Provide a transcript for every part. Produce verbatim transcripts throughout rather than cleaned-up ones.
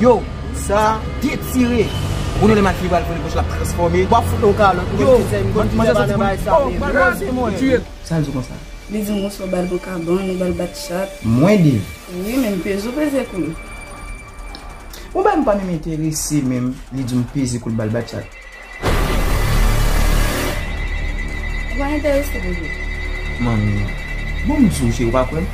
Yo, sa detire. Ou konnen lè malfini pral fè poch l ap transfòme. W ap fout yon kalòt. Yo, bann tizè, bann tizè pa nan bagay sa menm. Sa l di konsa? Li di m konsa w ba l nan kabann, ou ba l bat chat. Mwen di l. Wi, men m peze w peze kou l. Yon bagay m pa menm enterese menm, li di m peze kou l ba l bat chat. Ou pa enterese, bebe. Manmi, bon, m di w, cheri, ou pa kwè m?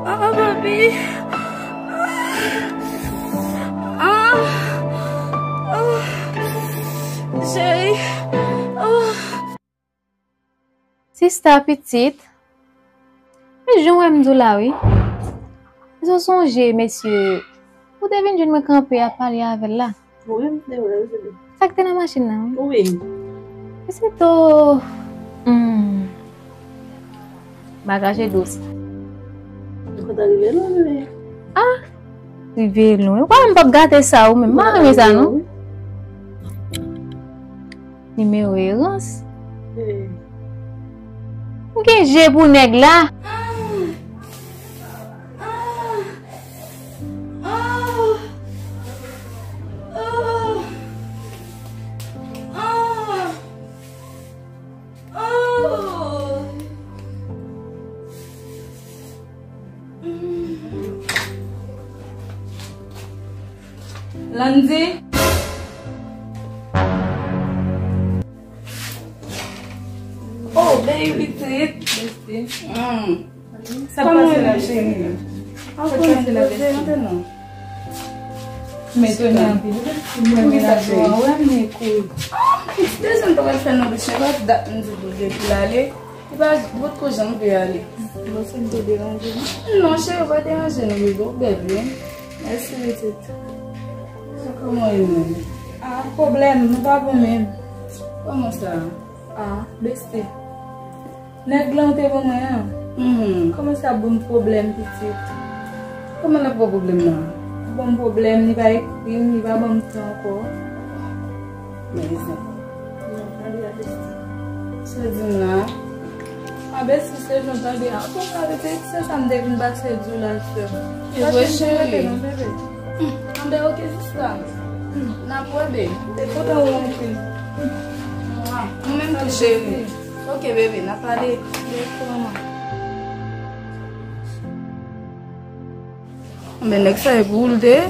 Ah, papi. Ah, ah, cheri. Ah. Sista pitit, men jan w wè m di w la wi. Èske w sonje mesye ou te vin jwenn mwen kanpe ap pale avè l la? Wi, m te wè l, wi. Sa k te nan machin nan, wi. Wi. Mesye to, hmm. M pa kache dous. Ou kontan rive lwen, bebe? Ah, rive lwen. Ou kwè m p ap gate sa ou menm? M pa renmen sa non. Nimewo erans. M gen je pou nèg la. Landy. Oh, baby, pitit. Mèsi. Mm. Sa k pase la, cheri? Sa k pase la, bèsti? M etone anpil. Mwen menm la, wè m kouri. Ah, pitit, desann, pa pral fè non, pitit, se pa dat m di pou l ale. Ou pa, ou potko janm vle ale. Bon, si m te deranje nou? Non, cheri, ou pa deranje nou, bebe, ou bèl, wi. Mèsi, pitit. Kòman w ye menm? Ah, pwoblèm, nou pa bon menm. Kòman sa? Ah, besti. Nèg lan ou te ban mwen an? Mhm. Kòmanse ap ban m pwoblèm, pitit. Kòman l ap ba w pwoblèm nan? Ban m pwoblèm, li pa ekri m, li pa ban m tan ankò. Men egzanp. Non, tande a besti. Sa w di m la? A besti, se jan w tande a. An tou ka, bebe, se sa m te vin pase di w la, sè m. E vre, cheri. Non, bebe. Anben, oke, sista. N ap wè, bebe. Te kontan wè w anpil. Mwa. Mwen menm tou, cheri. Oke, bebe, n ap pale. Dèyè kò mwen. Men nèg sa e pou ou l te ye.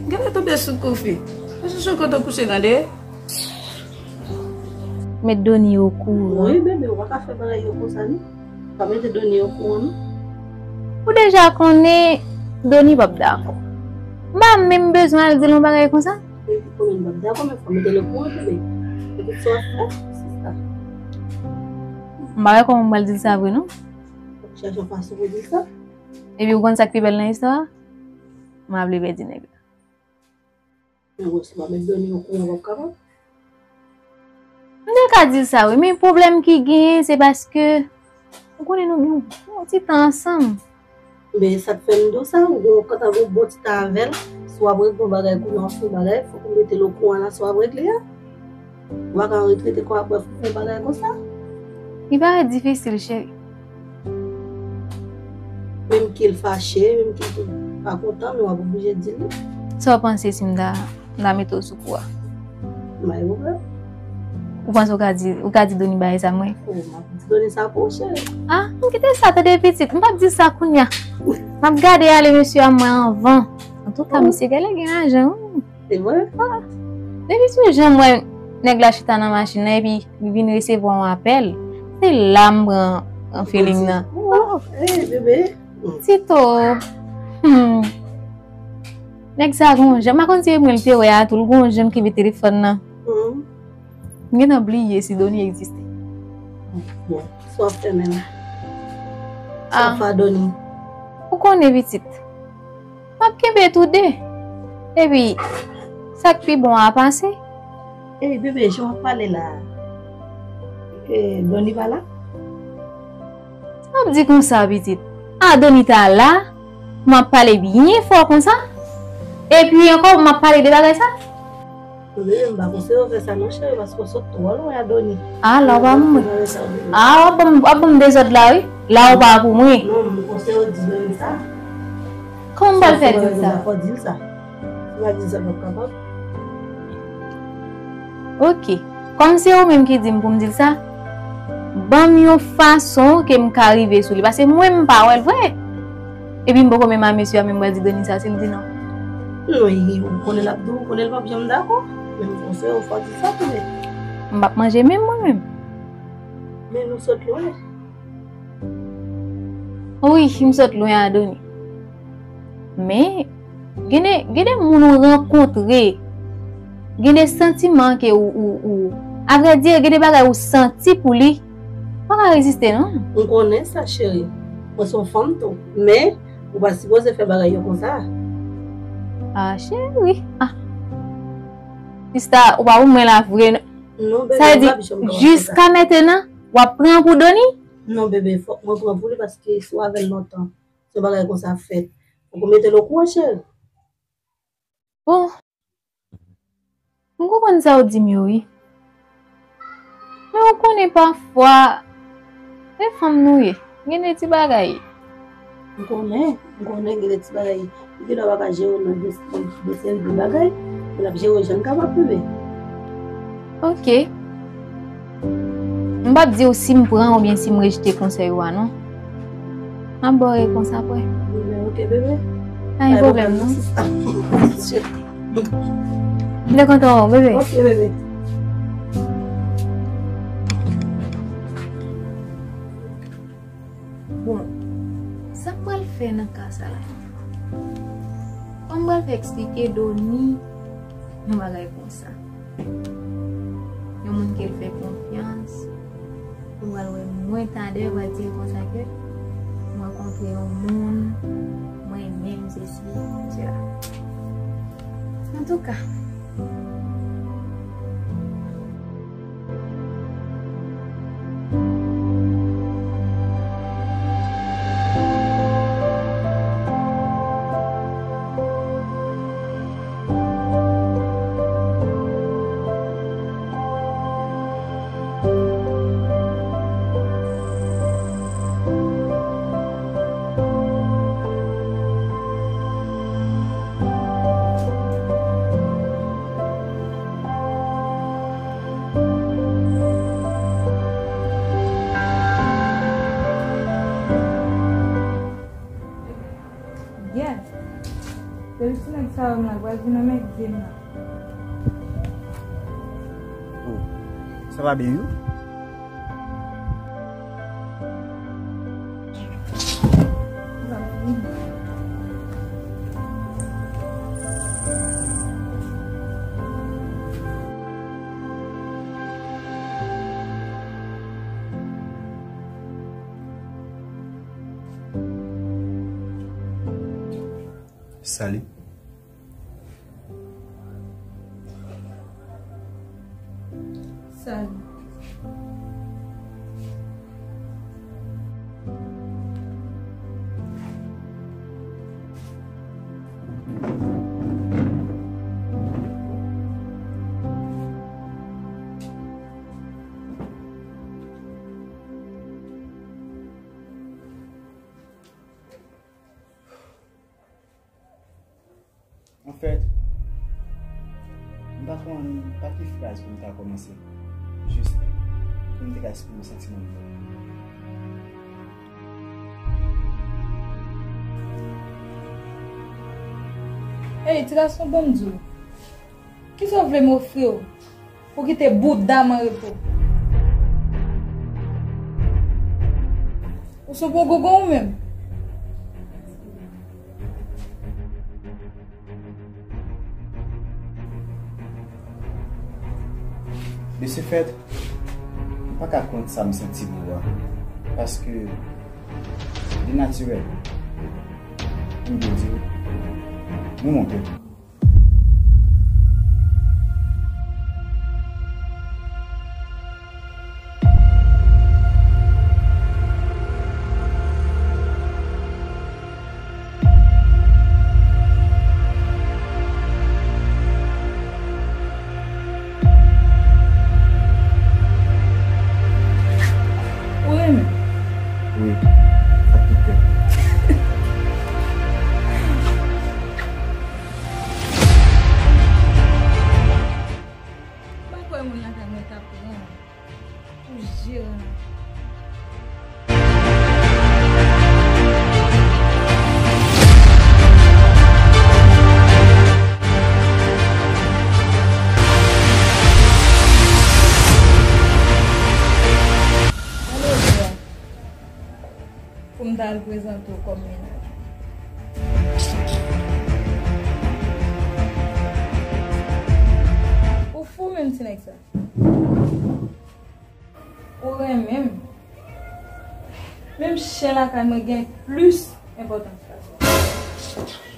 Genlè tonbe sou kou fi. Al chèche yon kote w kouche, tande? Met Doni okouran. Wi, bebe, ou pa ka fè bagay yo konsa, non. Pa mete Doni okouran, non. Ou deja konnen Doni p ap dakò. M pa menm bezwen al di l yon bagay konsa. Bebe, kòman m p ap dakò, men fò mete l okouran, bebe. Epi sa w ap fè, sista. M pa wè kòman m pral di l sa vre, non. Chèche yon fason pou di l sa. Epi ou konn sa k pi bèl nan istwa a? M pa vle pèdi nèg la. Men wè, si w pa met Doni okouran, w p ap kapab. M te ka di l sa, wi, men pwoblèm ki genyen, se paske, ou konnen nou gen yon ti tan ansanm. Men sa k fè m di w sa, ou gen, ou kontan gen yon bon ti tan avè l, Si w ap regle yon bagay kounye a, w ap fè yon bagay, fòk ou mete l okouran nan sa w ap regle a. Ou pa ka ret rete kò apre fè bagay konsa. Li parèt difisil, cheri. Menm ke l fache, menm ke l pa kontan, men w ap oblije di l. Sa w panse si m ta, m ta mete w sou kou a? M pa gen pwoblèm. Ou panse ou ka di, ou ka di Doni bagay sa mwen? O, m ap di Doni sa pou ou, cheri. Ah, m kite sa, tande pitit. M p ap di sa kounye a. M ap gade ale mesye a mwen anvan. Antouka, misye genlè gen lajan, wi. Se vre? Ah. Depi sou jan m wè nèg la chita nan machin nan, epi li vin resevwa yon apèl, se la m pran an feeling nan. Oh, eh, bebe. Tito. Hmm. Nèg sa gon jan, m pa konn si e mwen l te wè a tou, l gon jan l kenbe telefòn nan. Hmm. M gentan bliye si Doni egziste. Bon, sa w ap fè menm? Sa w ap fè a Doni? Ou konnen pitit. M ap kenbe tou de. Epi, sa k pi bon a pase. Ey, bebe, jan w ap pale la, e, Doni pa la? M ap di konsa, pitit. A, Doni ta la, m ap pale byen fò konsa. Epi ankò, m ap pale de bagay sa. Bebe, m pa konseye w fè sa non, cheri, paske w sot twò lwen a Doni. A, la w pa pou mwen. A, w ap ban m, w ap ban m dezòd la, wi. La w pa pou mwen. Non, m konseye w di Doni sa. Kòman m pral fè di l sa? Fò di l sa. Si w pa di l sa, l p ap kapab. Ok. Kòm se ou menm ki di m pou m di l sa, ban m yon fason ke m ka rive sou li. Paske mwen, m pa wè l vre. Epi m poko menm a mesye a, men m pral di Doni sa, si l di non. Non, e, ou konnen l ap di w, ou konnen l p ap janm dakò. Men m konseye w, fò di sa tou, men. M p ap manje menm mwen menm. Men nou sot lwen. Wi, m sot lwen a Doni. Men, gen de, gen de moun ou rankontre, gen de santiman ke ou, ou, ou, avrèdi, gen de bagay ou santi pou li, ou pa ka reziste, non. M konnen sa, cheri. Mwen se yon fanm tou. Men, ou pa sipoze fè bagay yo konsa. Ah, cheri. Ah. Sista, ou pa pou mwen la vre, non. Non, bebe, m pa janm pran konsa. Sa vle di, jiska mentenan, w ap pran pou Doni? Non, bebe, fòk mwen pran pou li paske si w avè l lontan, se yon bagay konsa ap fèt. Fòk ou mete l okouran, cheri. Bon, m konprann sa w di m yo, wi. Men ou konnen pafwa, se fanm nou ye. Gen de ti bagay. M konnen, m konnen gen de ti bagay. Epi lè w pa ka jere w nan de, de, de seri de bagay, men l ap jere w jan l kapab, bebe. Ok. M p ap di w si m pran oubyen si m rejte konsèy ou a, non. M ap ba w repons apre. Bebe, ok, bebe. Pa gen pwoblèm, non. M te kontan wè w, bebe. Ok, bebe. Bon, sa m pral fè nan ka sa la? Kòman m pral fè eksplike Doni yon bagay konsa? Yon moun ke l fè konfyans, ou pral wè mwen talè, pral di l konsa ke m rankontre yon moun, mwen menm, sesi, sela. Antouka. Yes. Depi sou nèg sa yo m la, pral vin nan men gde m nan. Oh, sa va byen, wi. Salut. Salut. Anfèt, m pa konn pa ki fraz pou m ta kòmanse. Jis pou m te ka eksprime santiman m yo. Ey, ti gason, ban m di w. Kisa w vle m ofri w pou kite bouda m an repo? Ou se gwo gogo ou menm? De ce fait, m pa ka kont sa m santi pou ou a, paske li natirèl. M byen di w, nou monte. Ou renmen? Wi, ak tout kè m. M pa kwè moun lakay mwen ta pran pou jeran. Alo, Jean. Pou m ta al prezante w kòm mennaj ou. Ou fou menm, ti nèg sa. Ou renmen m. Menm chen lakay mwen gen plis enpòtans pase w.